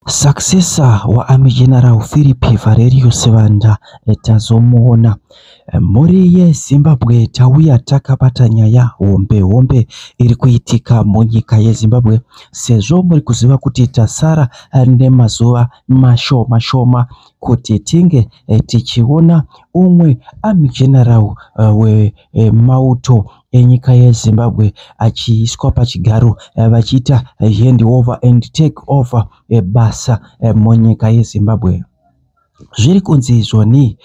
Successor waArmy General Philip Valerio Sibanda tazomuona. Mhuri yeZimbabwe, tauya takabata nyaya hombe hombe iri kuitika munyika yeZimbabwe, sezvo muri kuziva kuti tasara nemazuva mashoma shoma kuti tinge tichiona umwe Army General wemauto enyika yeZimbabwe achiiswa pachigaro, vachiita hand over and take over basa munyika yeZimbabwe. Zviri kunzi izvoni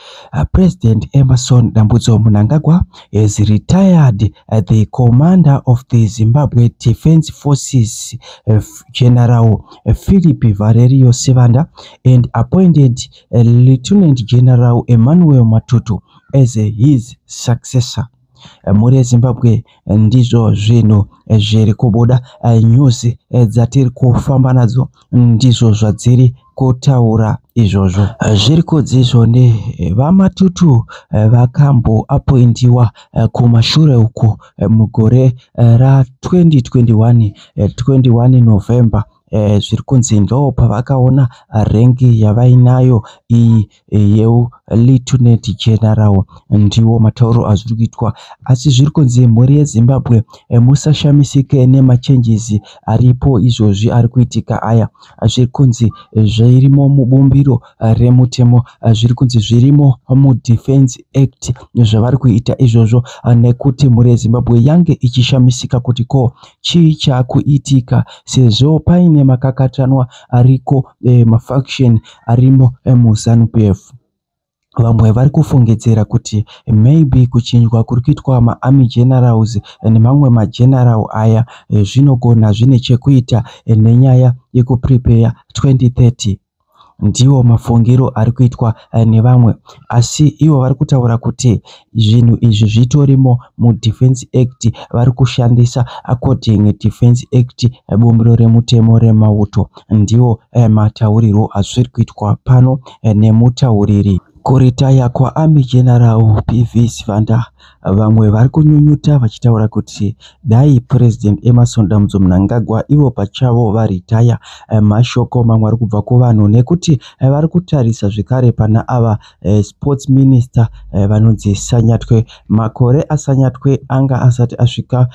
President Emmerson Dambudzo Mnangagwa has retired the commander of the Zimbabwe Defence Forces, General Philip Valerio Sibanda, and appointed Lieutenant General Emmanuel Matutu as his successor. Mhuri yeZimbabwe, ndizvo zvinhu zviri kubuda. News dzatiri kufamba nadzo ndizvo zvadziri kutaura izvozvo. Zviri kunzi izvoni VaMatutu vakamboappointiwa kumashure uko mugore ra2021, 21 November. Zviri kunzi ndo pavakaona rank yavainayo iyi yeulieutenant general. Ndiwo matauro azviri kuitwa, asi zviri kunzi, mhuri yeZimbabwe, musashamisike nemachanges aripo izvozvi ari kuitika aya. Zviri kunzi zvirimo mubumbiro remutemo, zviri kunzi zvirimo muDefence Act zvavari kuita izvozvo, nekuti mhuri yeZimbabwe yange ichishamisika kuti ko chii chakuitika, sezvo paine makakatanwa ariko, mafaction arimo muZANU PF. Vamwe vari kufungidzira kuti maybe kuchinjwa kuri kuitwa maarmy generals nemamwe mageneral aya zvinogona zvine chekuita nenyaya yekuprepare 2030. Ndiwo mafungiro ari kuitwa nevamwe, asi ivo vari kutaura kuti zvinhu izvi zvitorimo muDefence Act, vari kushandisa according Defence Act, bumbiro remutemo remauto. Ndiwo mataurirwo azviri kuitwa pano nemutauriri. Kuritaya kwaArmy General PV Sibanda, vamwe vari kunyunyuta vachitaura kuti dai President Emmerson Dambudzo Mnangagwa ivo pachavo varitaya. Mashoko mamwe ari kubva kuvanhu, nekuti vari kutarisa zvekare pana ava sports minister vanonzi Sanyatwe. Makore aSanyatwe anga asati asvika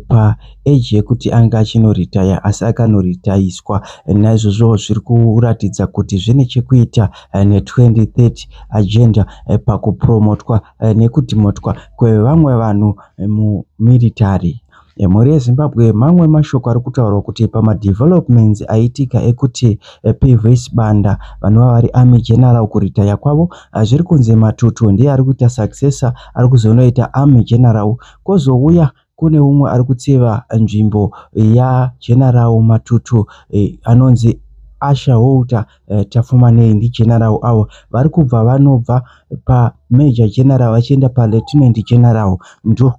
paage yekuti anga achinoritaya, asi akanoritayiswa. Naizvozvo zviri kuratidza kuti zvine chekuita ne2030 agenda pakupromotwa nekudhimotwa kwevamwe vanhu mumilitary. Mhuri yeZimbabwe, mamwe mashoko ari kutaurwa kuti pamadevelopments aitika ekuti PV Sibanda vanova vari army general kuritaya kwavo, zviri kunzi Matutu ndiye ari kuita successor, ari kuzonoita army general. Kwozouya kune umwe ari kutsiva nzvimbo yaGeneral Matutu anonzi Asher Walter Tapfumaneyi. Ndigeneral avo vari kubva, vanobva pamajor general vachienda palieutenant general. Ndo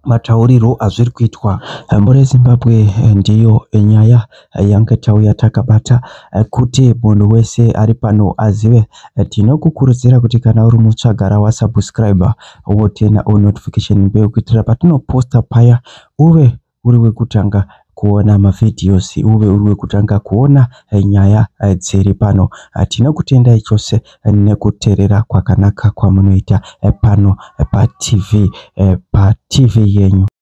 mataurirwo azviri kuitwa. Mhuri yeZimbabwe, ndiyo nyaya yange tauya takabata kuti munhu wese ari pano azive. Tinokukurudzira kuti kana uri mutsvagara wasubscribe, woturn on notification bell, kuitira patinoposta paya uve uri wekutanga kuona mavideos, uve uri wekutanga kuona nyaya dziri pano. Tinokutendai chose nekuteerera kwakanaka kwamunoita pano paTV, paTV yenyu.